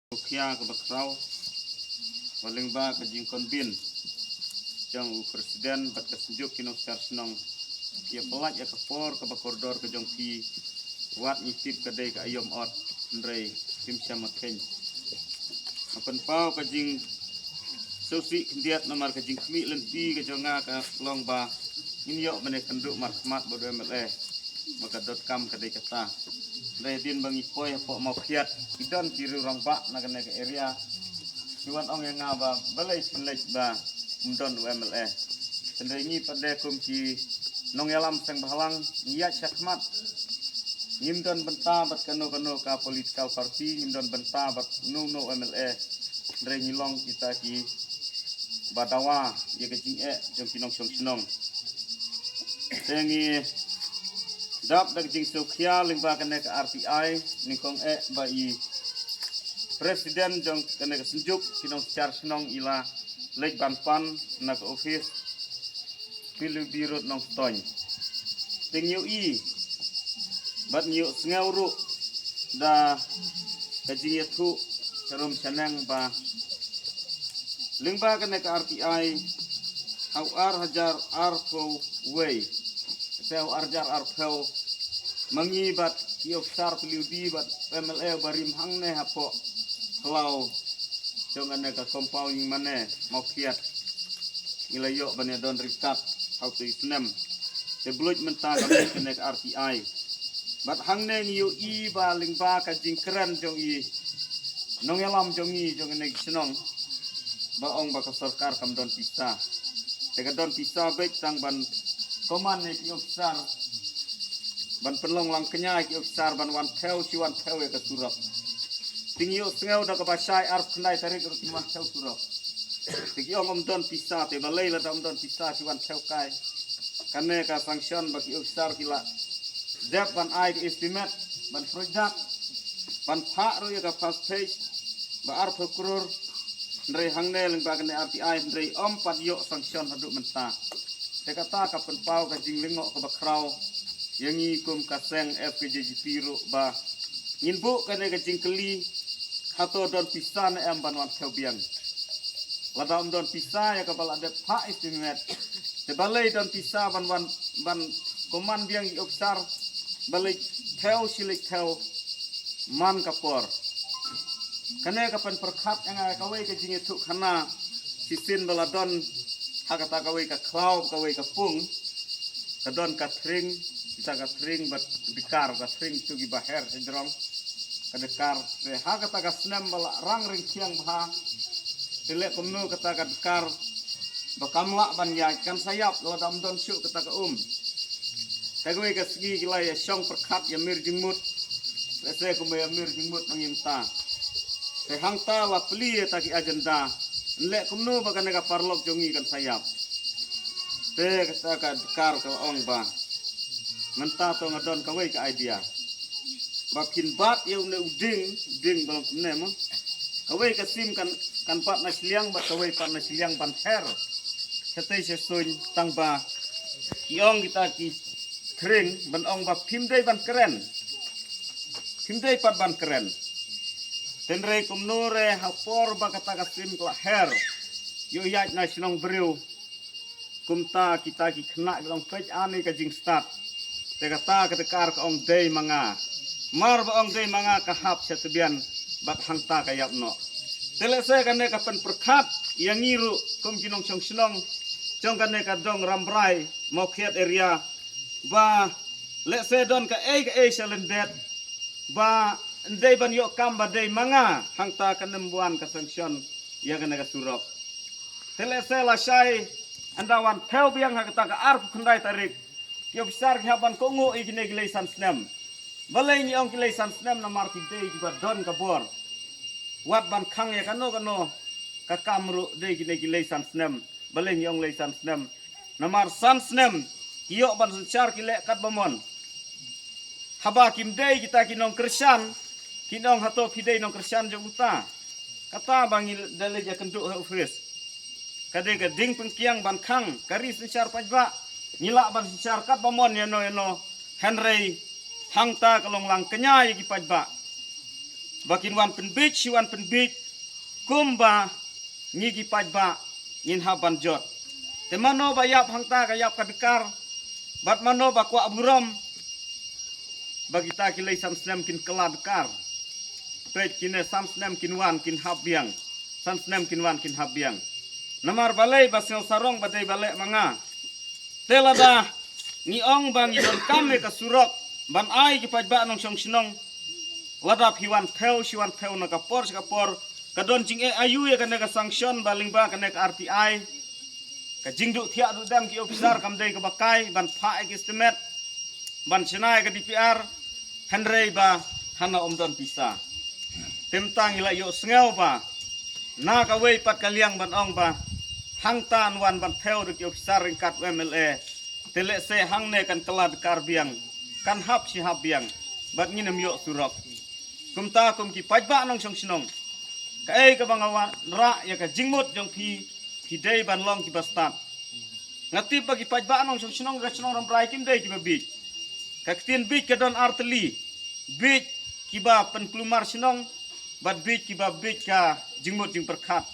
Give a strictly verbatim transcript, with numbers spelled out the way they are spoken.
Sngewkhia kaba khraw, ba lyngba ka jingkonbin jong u president bad ka synjuk ki nongsiar shnong, ki ïa pynlait ïa ka por kaba kordor ka jong phi. Wat ngi tip ka dei ka aïom ot, hynrei phim shym ïa kheiñ. Nga pynpaw ka jingsngewsih khyndiat namar ka jingkhmih lynti ka jong nga ka long ba ngin ïoh ban ïakynduh markhmat bad u MLA. Ba ka donkam ka dei kata. Dei hadien ba ngi poi hapoh Mawphiat, ki don ki riew rangbah na kane ka area, ki wan ong ïa nga ba balei phin leit ba ym don u MLA. Hynrei ngi pat de kum ki nongïalam seng bhalang, ngi ïaid shakhmat. Ngim don bynta bad kano kano ka political party, ngim don bynta bad uno uno u MLA. Hynrei ngi long kita kiba dawa ïa ka jingeh jong ki nongshong shnong. Te ngi dap da ka jingsngewkhia lyngba kane ka RTI, nyngkong eh ba i president jong kane ka synjuk ki nongsiar shnong i la leit ban pan na ka office PWD Road Nongstoiñ. Te ngi ïohi bad ngi ïohsngew ruh da ka jingïathuh sharum shaneng ba lyngba kane ka RTI, ha u ar hajar arphew wei, se ha u ar hajar arphew, ma ngi bad ki officer PWD bad MLA ba rim hangne hapoh khlaw jong kane ka compound, mane Mawphiat, ngi la ïoh ban ïadon ryngkat ha uto u snem. Te bluit mynta ka mih kane ka RTI. Bad hangne ngi ïohi ba lyngba ka jingkren jong i nongïalam jong i jong kane ka shnong, ba ong ba ka sorkar kam don pisa. Te ka don pisa beit tang ban command ïa ki officer, ban pynlong lang kñia ïa ki officer ban wan thew shi wan thew ïa ka surok. Te ngi ïohsngew da kaba shai arphew khyndai tarik ruh kin wan thew surok. Te ki ong ym don pisa, te balei lada ym don pisa ki wan thew kai? Kane ka sanction ba ki officer ki la dep ban ai ka estimate ban project, ban phah ruh ïa ka first phase ba arphew klur. Hynrei hangne lyngba kane RTI hynrei ym pat ïoh sanction haduh mynta. Te kata ka pynpaw ka jinglyngngoh kaba khraw ïa ngi kum ka seng FKJGP ruh ba ngin buh kane ka jingkylli, hato don pisa ne em ban wan thew biang? Lada ym don pisa ïa kaba la dep phah estimate, te balei don pisa ban wan, ban command biang ïa ki officer ba leit thew shi leit thew man ka por? Kane ka pynpyrkhat ïa nga kawei ka jingïathuhkhana shisien ba la don ha kata kawei ka khlaw, kawei ka pung, ka don ka thring, kita ka thring bad dkar, ka thring tu kiba her shajrong, ka dkar. Te ha kata ka snem ba la rang ryngkiang bha, te leh kumno kata ka dkar ba kam lah ban ïaid, kan sa ïap lada ym don shuh kata ka um. Te kawei ka sngi ki la ïa shong pyrkhat ïa mir jingmut, lehse kumba ïa mir jingmut na ngi mynta. Te hangta la plie ïa ta ki agenda, leh kumno ba kane ka paralok jong ngi kan sa ïap. Te kata ka dkar ka la ong ba mynta to nga don kawei ka idea ba phin bat ïa une u ding, ding ba long kumne mo, kawei ka sim kan, kan bat na shiliang bad kawei pat na shiliang ban her shatei shasuiñ, tang ba ki ong kita ki thring ban ong ba phim dei ban kren, phim dei pat ban kren. Hynrei kumno re ha por ba kata ka sim ka la her, ïoh ïaid na shnong briew, kumta kita ki khynnah ki long peit ani ka jingstad. Te kata ka dkar ka ong dei ma nga. Mar ba ong dei ma nga ka hap sha tbian bad hangta ka ïap noh. Te lehse kane ka pynpyrkhat ïa ngi ruh kum ki nongshong shnong jong kane ka dong Rambrai Mawkhiat area, ba lehse don kaei kaei sha lyndet ba ndei ban ïoh kam ba dei ma nga hangta kan ym wan ka sanction ïa kane ka surok. Te lehse lashai ynda wan thew biang ha kata ka arphew khyndai tarik, ki officer ki hap ban kohnguh ïa kine ki lei san snem. Balei ngi ong ki lei san snem? Namar ki dei kiba don ka bor. Wat ban khang ïa kano kano ka kam ruh dei kine ki lei san snem. Balei ngi ong lei san snem? Namar san snem ki ïoh ban synshar ki leh katba mon. Haba kim dei kita ki nongkyrshan, kin ong hato phi dei nongkyrshan jong uta? Kata ba ngi da leit ïakynduh ha office. Ka dei ka ding pynkiang ban khang ka ri synshar paidbah. Ngi lah ban synshar katba mon ïano ïano, hynrei hangta ka long lang kñia ïa ki paidbah. ba kin wan pynbeit shi wan pynbeit, kumba ngi ki paidbah ngin hap ban jot. Te mano ba ïap hangta ka ïap ka dkar, bad mano ba kwah burom, ba kita ki lei san snem kin kylla dkar. Peit, kine san snem kin wan kin hap biang, san snem kin wan kin hap biang. Namar balei ba sngewsarong ba dei ba leh ma nga. Te lada ngi ong ba ngi donkam ïa ka surok ban ai ki paidbah nongshong shnong, lada phi wan thew shi wan thew na ka por sha ka por, ka don jingeh aïu ïa kane ka sanction ba lyngba kane ka R T I? Ka jingduh thiah duh dem ki officer kam dei kaba kai ban phah ïa ki estimate, ban shna ïa ka D P R, hynrei ba hana ym don pisa. Te mynta ngi la ïohsngew ba na kawei pat ka liang ban ong ba hangta yn wan ban thew da ki officer ryngkat u M L A. Te lehse hangne kan kylla dkar biang, kan hap shi hap biang, bad ngin ym ïoh surok. Kumta kum ki paidbah nongshong shnong, kaei kaba nga wanrah ïa ka jingmut jong phi, phi dei ban long kiba stad. Nga tip ba ki paidbah nongshong shnong ka shnong Rambrai kim dei kiba bieit. Ka ktien bieit ka don ar tylli. Bieit kiba pynkulmar shnong, bad bieit kiba bieit ka jingmut jingpyrkhat.